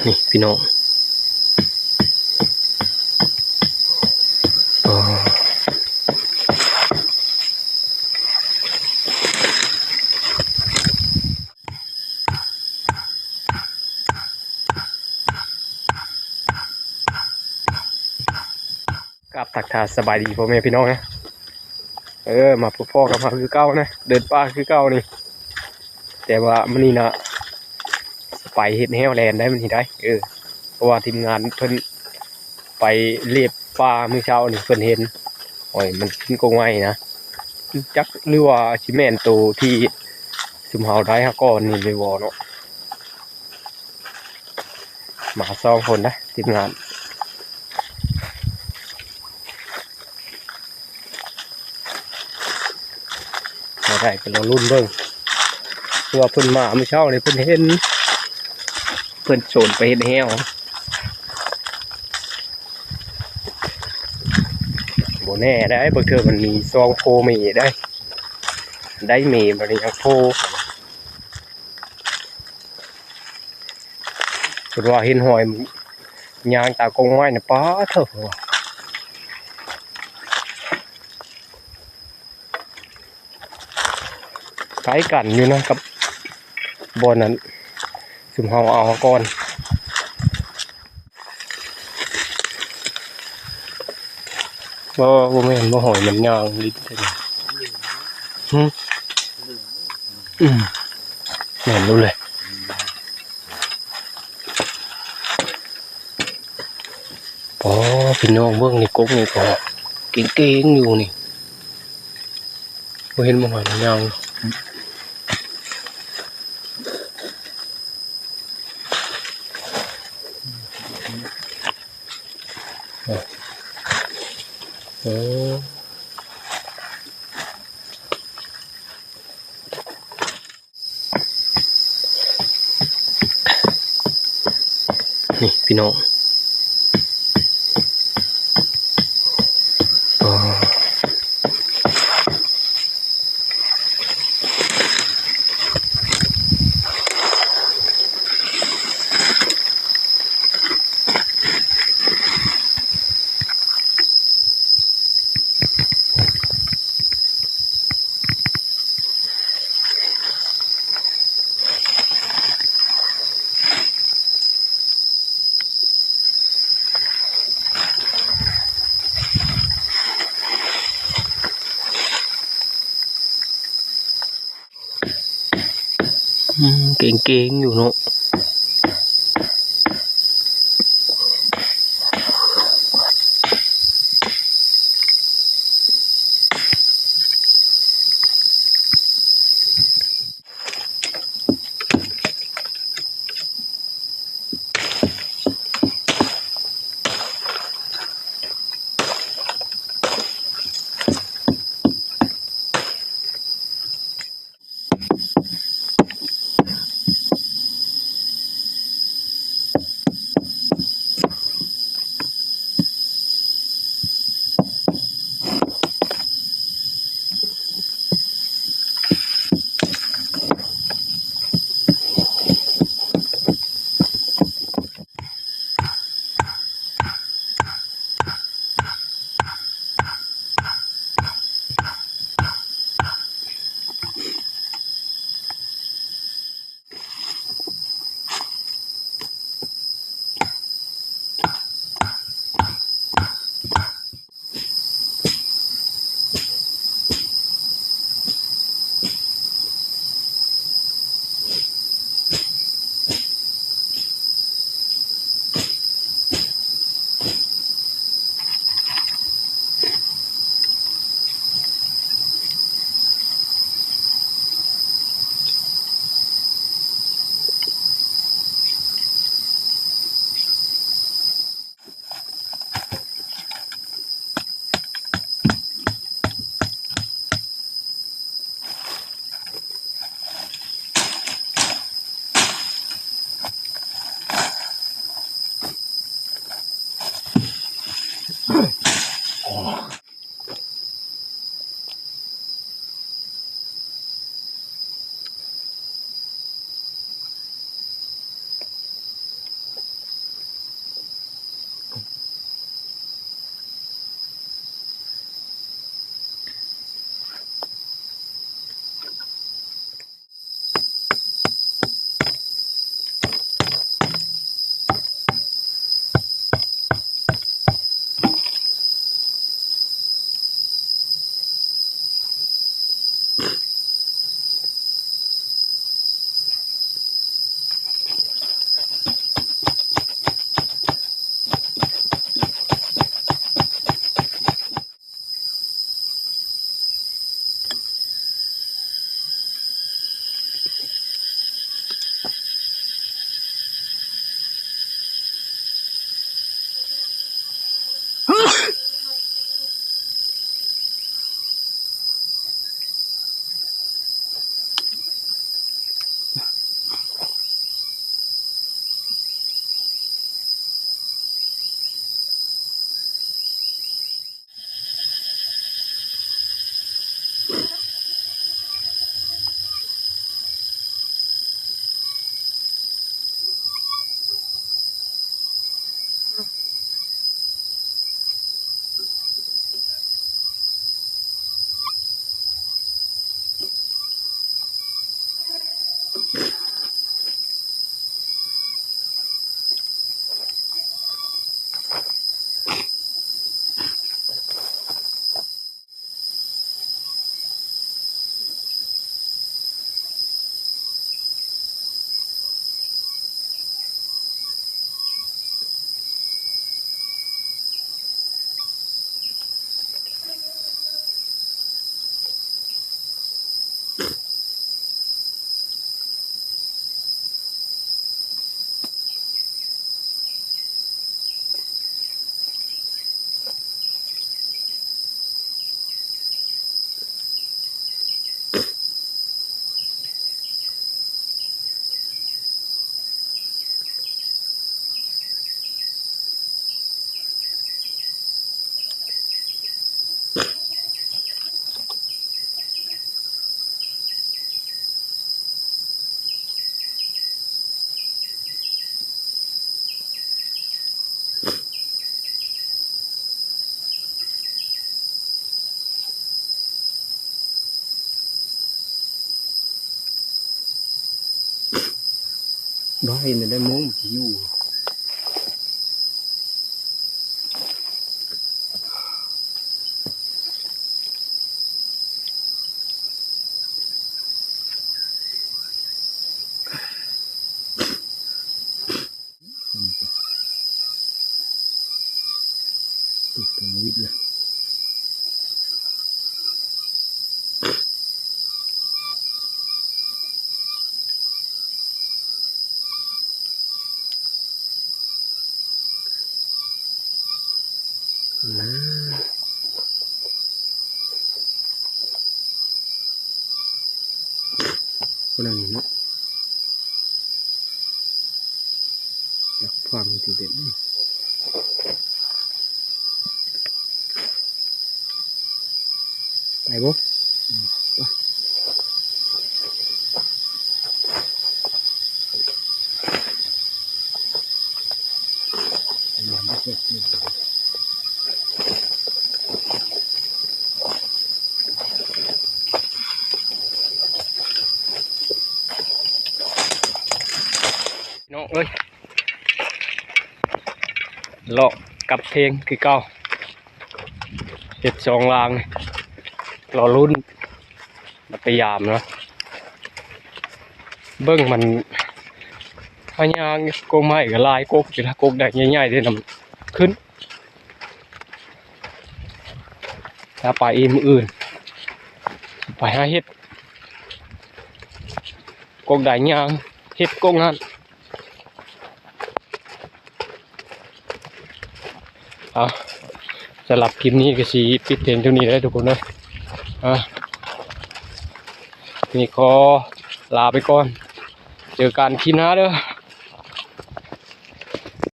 ນີ້ພີ່ນ້ອງ ກາບທັກທາຍສະບາຍດີພໍ່ແມ່ພີ່ນ້ອງນະ ເອີ ມາພົບພໍ້ກັບເຮົາຄືເກົ່ານະ ເດີນປ່າຄືເກົ່ານີ້ ແຕ່ວ່າມື້ນີ້ນະ ໄປເຮັດແຮ້ວແລ່ນໄດ້ມື້ນີ້ໄດ໋ ເອີ ເພາະວ່າທີມງານເພິ່ນໄປເລັບປ່າມື້ເຊົ້ານີ້ ເພິ່ນເຫັນ ໂອ້ຍ ມັນຂຶ້ນກົກໄມ້ນະ ຈັກ ຫຼືວ່າຊິແມ່ນໂຕທີ່ຊຸມເຮົາໄດ້ຫາກ່ອນນີ້ຫຼືບໍ່ເນາະ. ມາສອງຄົນນະ ທີມງານ ບໍ່ໄດ້ກໍລໍລຸ້ນເບິ່ງ ເພາະວ່າເພິ່ນມາມື້ເຊົ້ານີ້ ເພິ່ນເຫັນ ເພິ່ນໂຊນໄປເຮັດແຮ້ວ ບໍ່ແນ່ໄດ໋ ບາງເທື່ອມັນມີຊ່ອງໂພເມໄດ໋ ໄດ້ເມບັດນີ້ຍັງໂພ ເພິ່ນວ່າເຫັນຮອຍຍ່າງຕາກົກໄມ້ນະ ປາດເທີ ໃກ້ກັນຢູ່ນະກັບບ່ອນນັ້ນ ຊຸມເຮົາເອົາກ່ອນ ບໍ່ ບໍ່ແມ່ນ ບໍ່ ຮອຍມັນຍ່າງລິດ ຫື ອືມ ແມ່ນຢູ່ເລີຍ ອໍ ພີ່ນ້ອງເບິ່ງນີ້ ກົກນີ້ກໍເກັ່ງໆຢູ່ນີ້ ບໍ່ເຫັນບໍ່ ຫອຍມັນຍ່າງ ເອີ ນີ້ພີ່ນ້ອງ ອໍ. ອືມ ເກັ່ງໆຢູ່ເນາະ. ອ ວ່າເຫັນໄດ້ໂມງທີ່ຢູ່ ຄົນນັ້ນເນາະ ຢາກຟັງຊິເດັດ ໄປບໍ່? ນ້ອງເອີຍ ເລາະກັບເພງຄືເກົ່າ ເຮັດສອງລາງ ລໍລຸ້ນ ໄປຢາມເນາະ ເບິ່ງມັນຫາຍາກ ກົກໄມ້ກໍຫຼາຍ ກົກ ກົກໄດ້ໃຫຍ່ໆ ໄດ້ນຳຂຶ້ນ ຖ້າໄປອີກມື້ອື່ນ ໄປຫາເຮັດ ກົກໄດ້ຫຍັງ ເຮັດກົກຫັ້ນ. ເອົາ ສຳລັບຄລິບນີ້ກໍຊິປິດພຽງເທົ່ານີ້ເດີທຸກຄົນເດີ. ອ່າ ນີ້ຂໍລາໄປກ່ອນ ເຈີກັນຄລິບໜ້າເດີ.